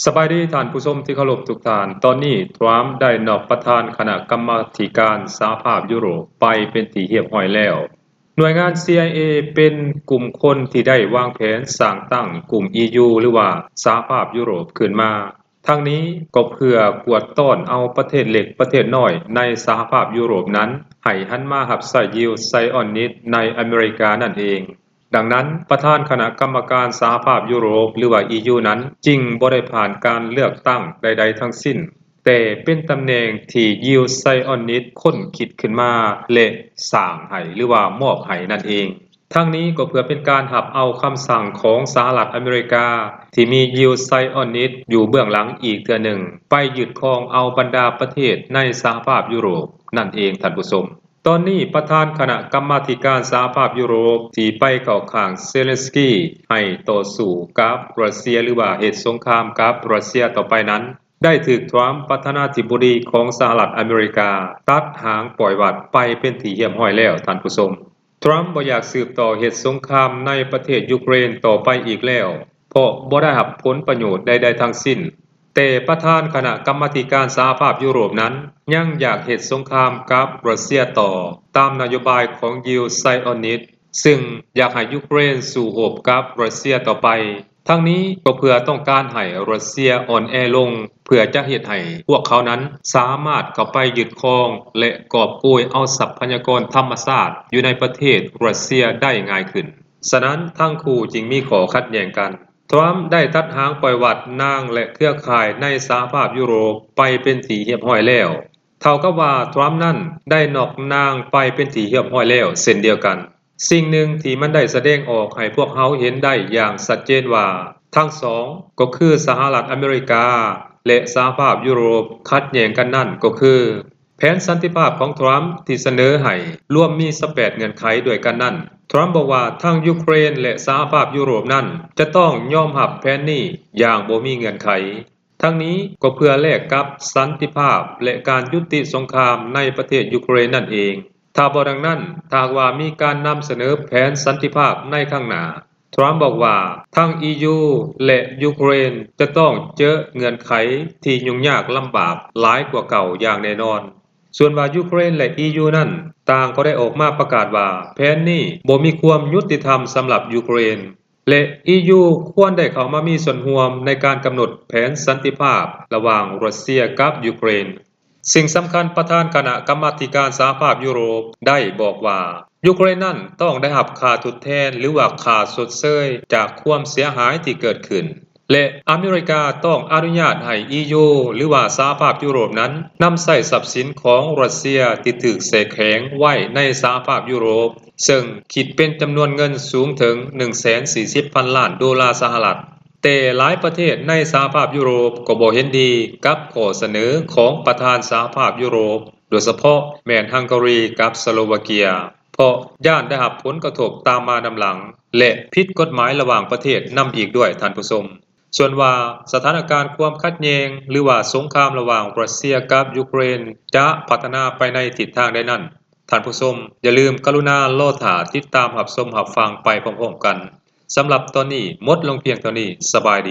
ສະບາຍດີທ່ານຜູ້ຊົມທີ່ເຄົາລົບທຸກທ່ານ. ຕອນນີ້ Trump ໄດ້ນອກປະທານຄະນະກຳມາທິການສະຫະພາບຢູໂຣບໄປເປັນທີ່ຮຽບຮ້ອຍແລ້ວ. ໜ່ວຍງານ CIA ເປັນກຸ່ມຄົນທີ່ໄດ້ວາງແຜນສ້າງຕັ້ງກຸ່ມ EU ຫຼືວ່າສະຫະພາບຢູໂຣບຂຶ້ນມາ. ທັງນີ້ກໍເພື່ອກວດຕ້ອນເອົາປະເທດເລັກປະເທດນ້ອຍໃນສະຫະພາບຢູໂຣບນັ້ນ ໃຫ້ຫັນມາຮັບໃຊ້ຢິວໄຊອອນນິດໃນອາເມລິການັ້ນເອງ. ດັ່ງນັ້ນ, ປະທານຄະນະກຳມະການສະຫະພາບຢູໂຣບ ຫຼືວ່າ EU ນັ້ນ ຈຶ່ງບໍ່ໄດ້ຜ່ານການເລືອກຕັ້ງໃດໆທັງສິ້ນ, ແຕ່ເປັນຕຳແໜ່ງທີ່ຢິວໄຊອອນນິດຄົ້ນຄິດຂຶ້ນມາ ແລະ ສ້າງໃຫ້ ຫຼືວ່າມອບໃຫ້ນັ້ນເອງ. ທັງນີ້ກໍເພື່ອເປັນການຮັບເອົາຄຳສັ່ງຂອງສະຫະລັດອາເມລິກາ ທີ່ມີຢິວໄຊອອນນິດຢູ່ເບື້ອງຫຼັງອີກເທື່ອໜຶ່ງ ໄປຍຶດຄອງເອົາບັນດາປະເທດໃນສະຫະພາບຢູໂຣບນັ້ນເອງ, ທ່ານຜູ້ຊົມ. ຕອນນີ້ປະທານຄະນະກຳມາທິການສະຫະພາບຢູໂຣບທີ່ໄປເຂົ້າຂ້າງເຊເລັນສກີ ໃຫ້ຕໍ່ສູ້ກັບຣັດເຊຍ ຫຼືວ່າເຮັດສົງຄາມກັບຣັດເຊຍຕໍ່ໄປນັ້ນ ໄດ້ຖືກທຣຳ ປະທານາທິບໍດີຂອງສະຫະລັດອາເມລິກາ ຕັດຫາງປ່ອຍວັດໄປເປັນທີ່ຮຽບຮ້ອຍແລ້ວ, ທ່ານຜູ້ຊົມ. ທຣຳບໍ່ຢາກສືບຕໍ່ເຮັດສົງຄາມໃນປະເທດຢູເຄຣນຕໍ່ໄປອີກແລ້ວ ເພາະບໍ່ໄດ້ຮັບຜົນປະໂຫຍດໃດໆທັງສິ້ນ. ແຕ່ປະທານຄະນະກຳມາທິການສະຫະພາບຢູໂຣບນັ້ນ ຍັງຢາກເຮັດສົງຄາມກັບຣັດເຊຍຕໍ່ ຕາມນະໂຍບາຍຂອງຢິວໄຊອອນນິດ ຊຶ່ງຢາກໃຫ້ຢູເຄຣນສູ້ຮົບກັບຣັດເຊຍຕໍ່ໄປ. ທັງນີ້ກໍເພື່ອຕ້ອງການໃຫ້ຣັດເຊຍອ່ອນແອລົງ ເພື່ອຈະເຮັດໃຫ້ພວກເຂົານັ້ນສາມາດເຂົ້າໄປຍຶດຄອງ ແລະ ກອບໂກຍເອົາຊັບພະຍາກອນທຳມະຊາດຢູ່ໃນປະເທດຣັດເຊຍໄດ້ງ່າຍຂຶ້ນ. ສະນັ້ນ, ທັງຄູ່ຈຶ່ງມີຂໍ້ຂັດແຍ່ງກັນ. ທຣຳໄດ້ຕັດຫາງປ່ອຍວັດນາງ ແລະ ເຄືອຂ່າຍໃນສະຫະພາບຢູໂຣບໄປເປັນທີ່ຮຽບຮ້ອຍແລ້ວ. ເທົ່າກັບວ່າທຣຳນັ້ນໄດ້ນອກນາງໄປເປັນທີ່ຮຽບຮ້ອຍແລ້ວເຊັ່ນດຽວກັນ. ສິ່ງໜຶ່ງທີ່ມັນໄດ້ສະແດງອອກໃຫ້ພວກເຮົາເຫັນໄດ້ຢ່າງຊັດເຈນວ່າ ທັງສອງ ກໍຄືສະຫະລັດອາເມລິກາ ແລະ ສະຫະພາບຢູໂຣບຂັດແຍ່ງກັນນັ້ນກໍຄື ແຜນສັນຕິພາບຂອງທຣຳທີ່ສະເໜີໃຫ້ລວມມີຊາວແປດເງື່ອນໄຂດ້ວຍກັນນັ້ນ. ທຣຳບອກວ່າທັງຢູເຄຣນ ແລະ ສະຫະພາບຢູໂຣບນັ້ນຈະຕ້ອງຍອມຮັບແຜນນີ້ຢ່າງບໍ່ມີເງື່ອນໄຂ. ທັງນີ້ກໍເພື່ອແລກກັບສັນຕິພາບ ແລະ ການຢຸດຕິສົງຄາມໃນປະເທດຢູເຄຣນນັ້ນເອງ. ຖ້າບໍ່ດັ່ງນັ້ນ, ຖ້າຫາກວ່າມີການນຳສະເໜີແຜນສັນຕິພາບໃນຂ້າງໜ້າ, ທຣຳບອກວ່າທັງ EU ແລະ ຢູເຄຣນຈະຕ້ອງເຈີເງື່ອນໄຂທີ່ຫຍຸ້ງຍາກລຳບາກຫຼາຍກວ່າເກົ່າຢ່າງແນ່ນອນ. ສ່ວນວ່າຢູເຄຣນ ແລະ EU ນັ້ນ, ຕ່າງກໍໄດ້ອອກມາປະກາດວ່າແຜນນີ້ບໍ່ມີຄວາມຍຸຕິທຳສຳລັບຢູເຄຣນ ແລະ EU ຄວນໄດ້ເຂົ້າມາມີສ່ວນຮ່ວມໃນການກຳນົດແຜນສັນຕິພາບລະຫວ່າງຣັດເຊຍກັບຢູເຄຣນ. ສິ່ງສຳຄັນ, ປະທານຄະນະກຳມາທິການສະຫະພາບຢູໂຣບໄດ້ບອກວ່າ ຢູເຄຣນນັ້ນຕ້ອງໄດ້ຮັບຄ່າທົດແທນ ຫຼືວ່າຄ່າຊົດເຊີຍຈາກຄວາມເສຍຫາຍທີ່ເກີດຂຶ້ນ ແລະ ອາເມລິກາຕ້ອງອະນຸຍາດໃຫ້ EU ຫຼືວ່າສະຫະພາບຢູໂຣບນັ້ນນຳໃຊ້ຊັບສິນຂອງຣັດເຊຍທີ່ຖືກແຊ່ແຂງໄວ້ໃນສະຫະພາບຢູໂຣບ, ເຊິ່ງຄິດເປັນຈຳນວນເງິນສູງເຖິງ ໜຶ່ງແສນສີ່ສິບພັນລ້ານໂດລາສະຫະລັດ. ແຕ່ຫຼາຍປະເທດໃນສະຫະພາບຢູໂຣບກໍບໍ່ເຫັນດີກັບຂໍ້ສະເໜີຂອງປະທານສະຫະພາບຢູໂຣບ, ໂດຍສະເພາະແມ່ນຮັງກາຣີກັບສະໂລວາເກຍ, ເພາະຢ້ານໄດ້ຮັບຜົນກະທົບຕາມມານຳຫຼັງ ແລະ ຜິດກົດໝາຍລະຫວ່າງປະເທດນຳອີກດ້ວຍ, ທ່ານຜູ້ຊົມ. ສ່ວນວ່າສະຖານະການຄວາມຂັດແຍ່ງ ຫຼືວ່າສົງຄາມລະຫວ່າງຣັດເຊຍກັບຢູເຄຣນຈະພັດທະນາໄປໃນທິດທາງໃດນັ້ນ, ທ່ານຜູ້ຊົມຢ່າລືມກະລຸນາລໍຖ້າຕິດຕາມຮັບຊົມຮັບຟັງໄປພ້ອມໆກັນ. ສຳລັບຕອນນີ້ໝົດລົງພຽງເທົ່ານີ້. ສະບາຍດີ.